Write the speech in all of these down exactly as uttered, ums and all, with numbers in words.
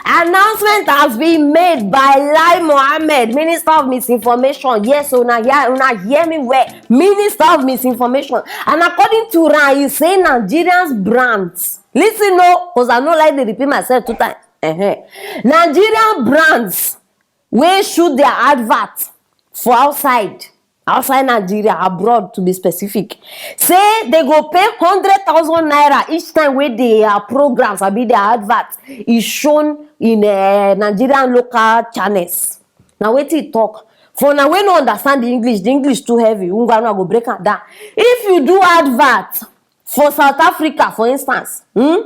Announcement has been made by Lai Mohammed, Minister of Misinformation. Yes, una hear, una hear me well. Minister of Misinformation. And according to Ran, he say Nigerians brands. Listen, no, because I no like to repeat myself two times. Uh-huh. Nigerian brands wey shoot their advert for outside, outside Nigeria, abroad to be specific, say they go pay hundred thousand naira each time wey their programs abi their advert is shown in uh, Nigerian local channels. Na wetin he talk. For una wey no understand the English, the English too heavy. Ngwanu, I go break am down. If you do advert for South Africa, for instance, hmm,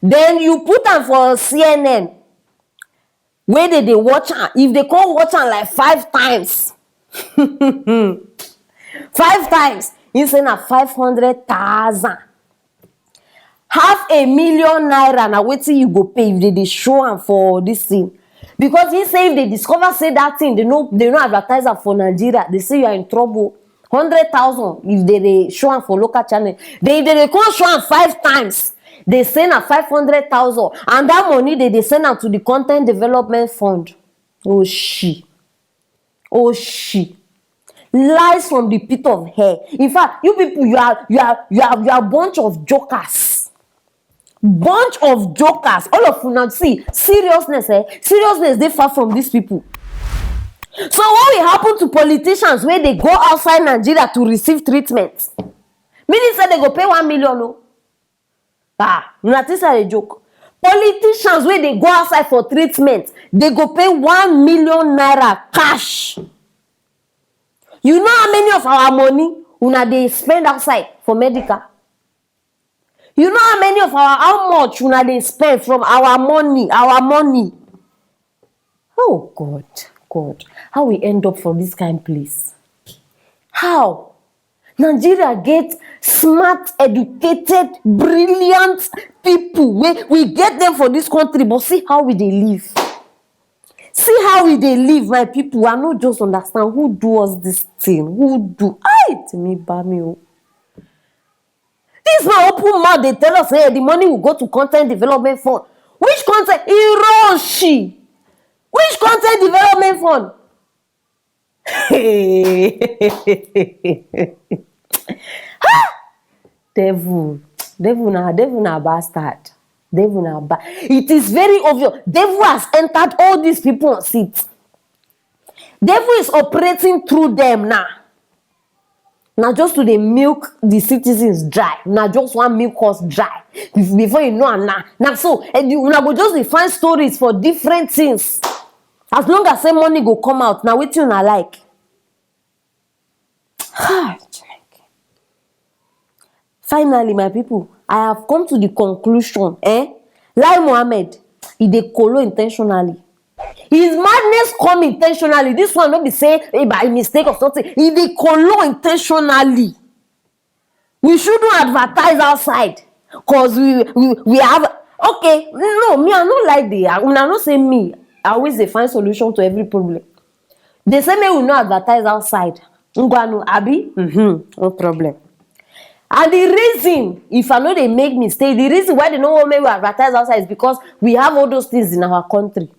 then you put am for C N N, wey dey dey watch am, if they come watch am like five times, five times, he say na five hundred thousand. Half a million naira na wetin you go pay if they dey show am for this thing. Because he say if they discover say that thing, they no, they no advertise am for Nigeria, they say you are in trouble. Hundred thousand if they dey show am for local channel. They, if they dey come show am five times, they say na five hundred thousand. And that money, they dey send am to the Content Development Fund. Oh, she. Oh, she. Lies from the pit of hell. In fact, you people, you are, you are, you are, you are bunch of jokers. Bunch of jokers. All of una, see, seriousness, eh? Seriousness dey far from these people. So what will happen to politicians wey dey go outside Nigeria to receive treatment? Meaning say they go pay one million o. Ah, una think say I dey joke? Politicians wey dey go outside for treatment, they go pay one million naira cash. You know how many of our money una dey spend outside for medical? You know how many of our, how much una dey spend from our money, our money? Oh God, God, how we end up for this kind place? How? Nigeria get smart, educated, brilliant people. We, we get them for this country, but see how we dey live. See how we dey live, my people. I no just understand who do us this thing. Who do? Ai, timi ba mi o. This man open mouth dey tell us say the money will go to Content Development Fund. Which content? Iroshi. Which Content Development Fund? Devil, devil na, devil na bastard. Devil na ba. It is very obvious. Devil has entered all these people on seat. Devil is operating through them now. Na just to dey milk the citizens dry. Na just wan milk us dry. Before you know am, na, na so, and you, una go just dey find stories for different things. As long as say money go come out, na wetin una like. Ha, Chineke. Finally, my people, I have come to the conclusion, eh? Lai Mohammed, he dey kolo intentionally. His madness come intentionally. This one no be say eh, by mistake or something. He dey kolo intentionally. We shouldn't advertise outside, cause we, we, we have, okay, no, me, I no like the, I, una know say me, I always dey find solution to every problem. They say make we no advertise outside. Ngwanu, abi? Mm-hmm, no problem. And the reason, if I no dey make mistake, the reason why they no wan make we advertise outside is because we have all those things in our country.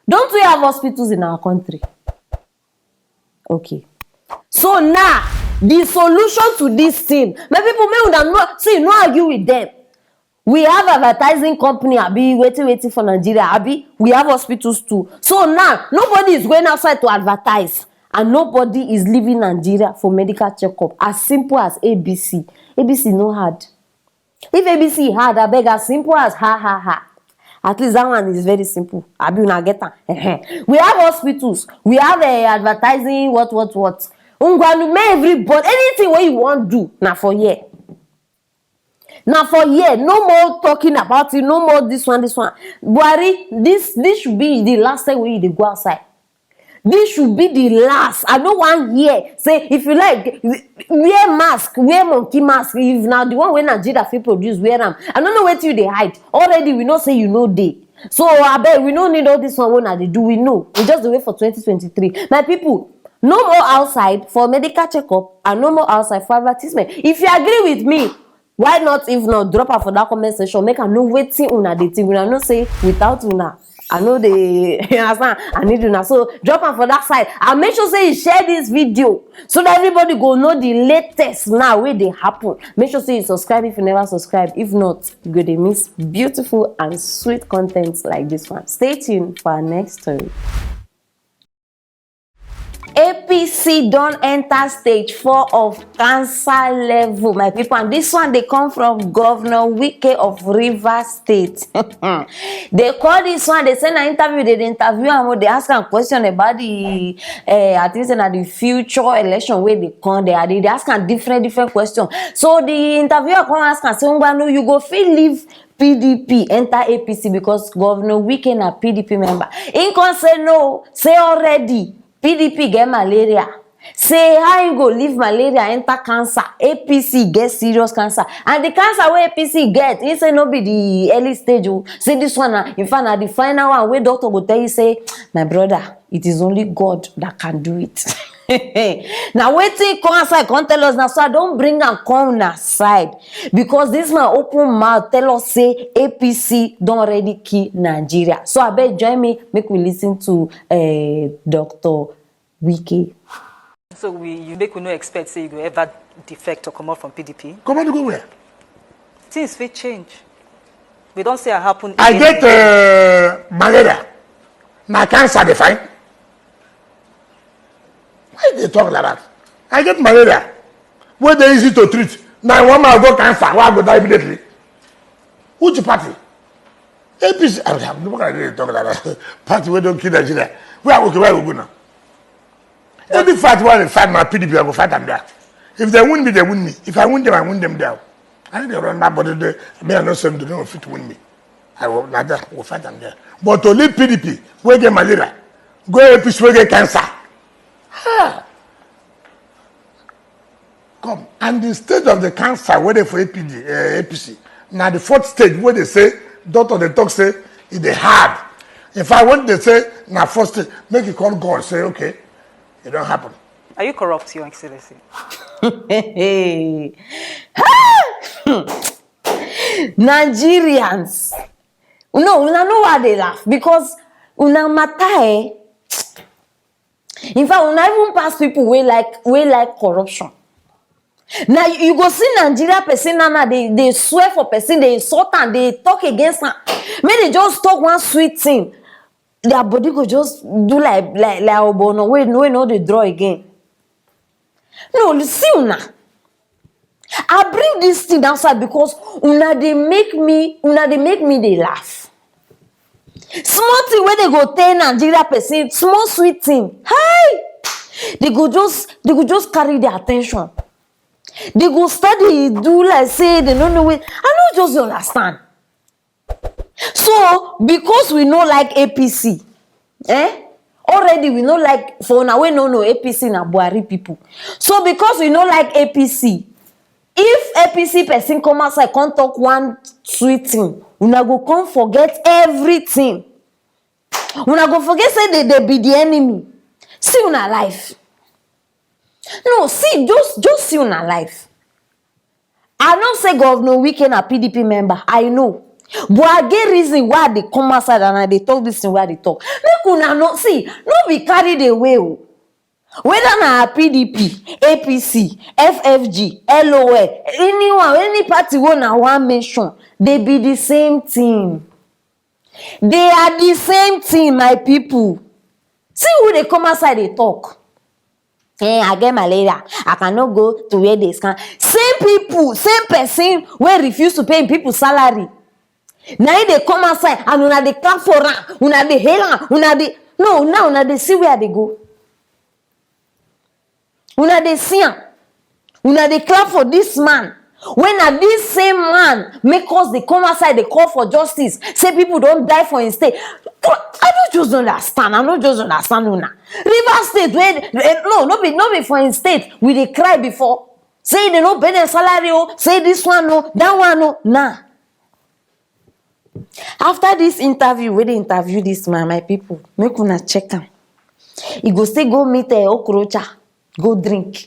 Don't we have hospitals in our country? Okay. So now, the solution to this thing, my people, make una no, see, no argue with them. We have advertising company, abi, wetin, wetin for Nigeria, abi, we have hospitals too. So now, nobody is going outside to advertise, and nobody is leaving Nigeria for medical checkup. As simple as A B C. A B C no hard. If A B C hard, abeg, as simple as ha, ha, ha. At least that one is very simple. Abi una get am? Ehen. We have hospitals, we have uh, advertising, what, what, what. Ngwanu, make everybody, anything wey you wan do, na for here. Na for here. No more talking about it, no more this one, this one. Buhari, this, this should be the last time wey you dey go outside. This should be the last. I no wan hear say, if you like, wear mask, wear monkey mask. If na the one wey Nigeria fit produce, wear am. I no know wetin you dey hide. Already, we know say you no dey. So, abeg, we no need all this one wey una dey do. We know. We just dey wait for twenty twenty-three. My people, no more outside for medical checkup and no more outside for advertisement. If you agree with me, Why not? If not, drop am for that comment section, make I know wetin una dey think. Una know say without una, I no dey understand. I need una, so drop am for that side and make sure say you share this video so that everybody go know the latest now wey dey happen. Make sure say you subscribe if you never subscribe. If not, you go dey miss beautiful and sweet content like this one. Stay tuned for our next story. A P C don enter stage four of cancer level, my people, and this one dey come from Governor Wike of Rivers State. They call this one, they say na interview, they dey interview am, they ask am question about the, uh, I think say na the future election wey dey come there. They dey ask am different different question. So the interviewer come ask am say, "Ngwanu, you go fit leave P D P enter A P C because Governor Wike na P D P member." He come say no, say already P D P get malaria. Say how you go leave malaria enter cancer? A P C get serious cancer, and the cancer wey A P C get, he say no be the early stage o. Say this one na, in fact, na the final one wey doctor go tell you say, "My brother, it is only God that can do it." Na wetin come outside come tell us, na so I don bring am come una side, because this man open mouth tell us say A P C don already kill Nigeria. So abeg join me, make we listen to, uh, Doctor Wike. So we, you make we no expect say you go ever defect or comot from P D P? Comot go where? Things fit change. We don see am happen. I get, uh, malaria. Na cancer dey find. Why you dey talk like that? I get malaria wey dey easy to treat. Na one man go cancer, wey I go die immediately. Which party? A P C. I no dey talk like that. Party wey don kill Nigeria. Where I go, where I go go now? Any fight wey I dey fight, na P D P I go fight am there. If they win me, they win me. If I win them, I win them there. I no dey run my body there. Me, I know say they no fit win me. I go, na there, we go fight am there. But to leave P D P wey get malaria, go A P C wey get cancer. Ha! Come, and the stage of the cancer wey dey for A P D, uh, A P C, na the fourth stage wey dey say, doctor dey talk say e dey hard. In fact, when they say na first stage, make you call God say, "Okay, e don happen." Are you corrupt, Your Excellency? Nigerians, no, una know why they laugh, because una matter, eh? In fact, una even pass people wey like, wey like corruption. Now you go see Nigeria person now, now they, they swear for person, they insult and they talk against am. Make they just talk one sweet thing, their body go just do like, like, like ogbono wey, wey no dey draw again. No, see una. I bring this thing outside because una dey make me, una dey make me dey laugh. Small thing wey they go tell Nigeria person, small sweet thing. Hey! They go just, they go just carry their attention. They go steady do like say they no know wetin. I no just dey understand. So, because we no like A P C, eh? Already we no like, for una wey no know, A P C na Buhari people. So, because we no like A P C, if A P C person come outside, come talk one sweet thing, una go come forget everything. Una go forget say they, they be the enemy. See una life. No, see, just, just see una life. I know say Governor Wike na P D P member. I know. But I get reason why I dey come outside and I dey talk this thing wey I dey talk. Make una no, see, no be carried away o. Whether na P D P, A P C, F F G, L O L, anyone, any party wey una wan mention, they be the same thing. They are the same thing, my people. See who dey come outside dey talk. Eh, I get malaria. I cannot go to where they scan. Same people, same person wey refuse to pay people salary. Na him dey come outside and una dey clap for am, una dey hail am, una dey, no, now una dey see where I dey go. Una dey see am. Una dey clap for this man. When na this same man make us dey come outside dey call for justice, say people don die for him state. I no just understand. I no just understand una. Rivers State, wey, eh, no, no be, no be for him state we dey cry before. Say they no pay them salary o. Say this one o, that one o. Nah. After this interview wey they interview this man, my people, make una check am. He go still go meet, eh, Okorocha, go drink.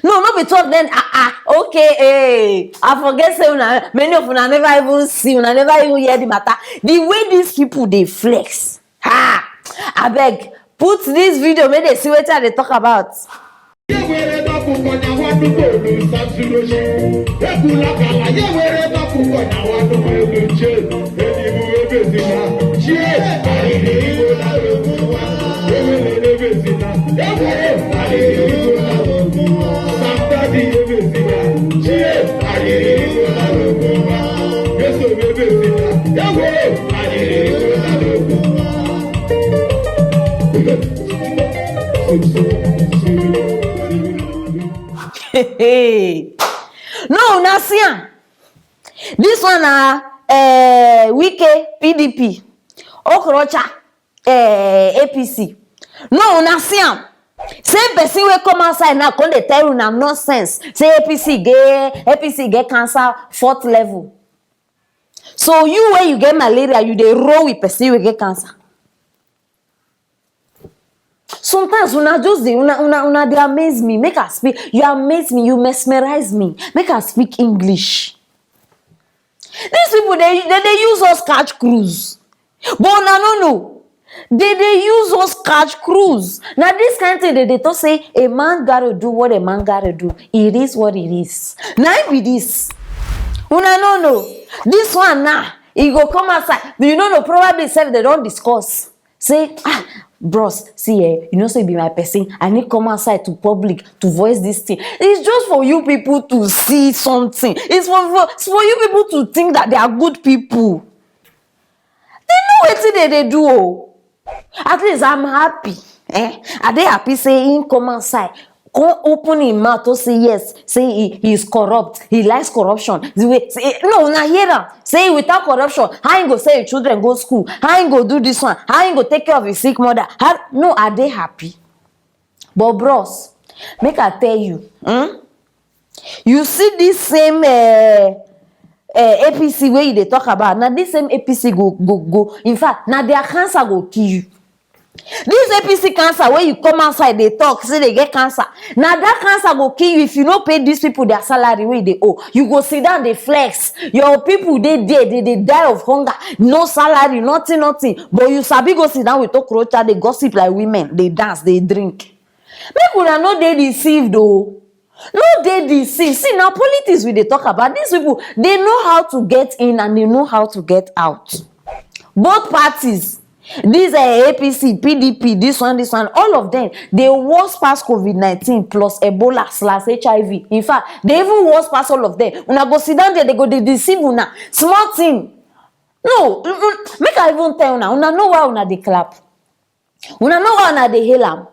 No, no be two of them. Ah, ah, okay, eh. I forget say una, many of una never even see, una never even hear the matter. The way these people dey flex. Ha! Abeg, put this video make they see wetin I dey talk about. Hey. No, una see am. This one na, eh, Wike, P D P, Okorocha, eh, A P C. No, una see am. Same person wey come outside now come dey tell una nonsense. Say A P C get, A P C get cancer fourth level. So you wey you get malaria, you dey roll with person wey get cancer. Sometimes una just dey, una, una, una dey amaze me. Make I speak. You amaze me. You mesmerize me. Make I speak English. These people, they, they, they use us catch cruise. But una no know. They, they use us catch cruise. Now this kind thing, they, they talk say a man gotta do what a man gotta do. It is what it is. Now it be this. Una no know. This one now, e go come outside. You no know, probably sef they don discuss. Say, ah, bros, see, eh, you know, say be my person. I need come outside to public to voice this thing. It's just for you people to see something. It's for, for, it's for you people to think that they are good people. They know wetin they, they do. Oh. At least I'm happy. Eh? I dey happy say him come outside, come open him mouth to say yes, say he, he is corrupt, he likes corruption. The way, say, no, una hear am. Say without corruption, how he go send him children go school? How he go do this one? How he go take care of his sick mother? How, no, I dey happy. But bros, make I tell you, hmm? You see this same, eh, eh, A P C wey you dey talk about, na this same A P C go, go, go. In fact, na their cancer go kill you. This A P C cancer wey you come outside dey talk say they get cancer, na that cancer go kill you if you no pay these people their salary wey they owe. You go sit down dey flex. Your people dey there, they dey die of hunger, no salary, nothing, nothing. But you sabi go sit down with Okorocha, dey gossip like women, dey dance, dey drink. Make una no dey deceived o. No dey deceived. See, na politics we dey talk about. These people, they know how to get in and they know how to get out. Both parties, this, eh, A P C, P D P, this one, this one, all of them, they worse pass COVID nineteen plus Ebola slash H I V. In fact, they even worse pass all of them. Una go sit down there, they go dey deceive una. Small thing. No, mm, mm, make I even tell una, una know why una dey clap. Una know why una dey hail am?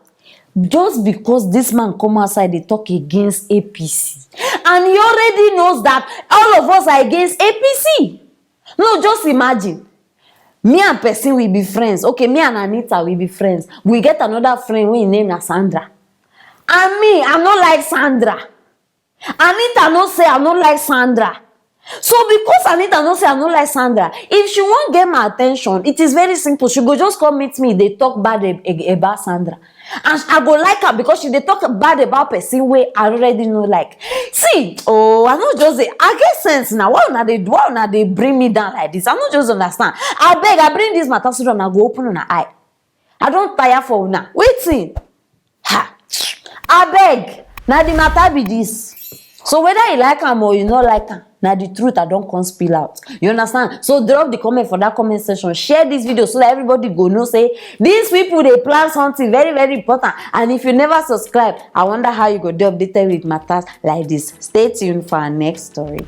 Just because this man come outside dey talk against A P C, and he already knows that all of us are against A P C. No, just imagine. Me and person, we be friends. Okay, me and Anita, we be friends. We get another friend wey him name na Sandra. And me, I no like Sandra. Anita no say I no like Sandra. So because Anita no say I no like Sandra, if she wan get my attention, it is very simple. She go just come meet me, dey talk bad ab-, ab-, about Sandra. And I go like her because she dey talk bad about person wey I already no like. See, oh, I no just dey, I get sense now. Why una dey, why una dey bring me down like this? I no just understand. Abeg, I bring this matter so that una go open una eye. I don tire for una. Wetin? Ha! Abeg, na the matter be this. So whether you like am or you no like am, na the truth I don come spill out. You understand? So drop the comment for that comment section. Share this video so that everybody go know say these people dey plan something very, very important. And if you never subscribe, I wonder how you go dey updated with matters like this. Stay tuned for our next story.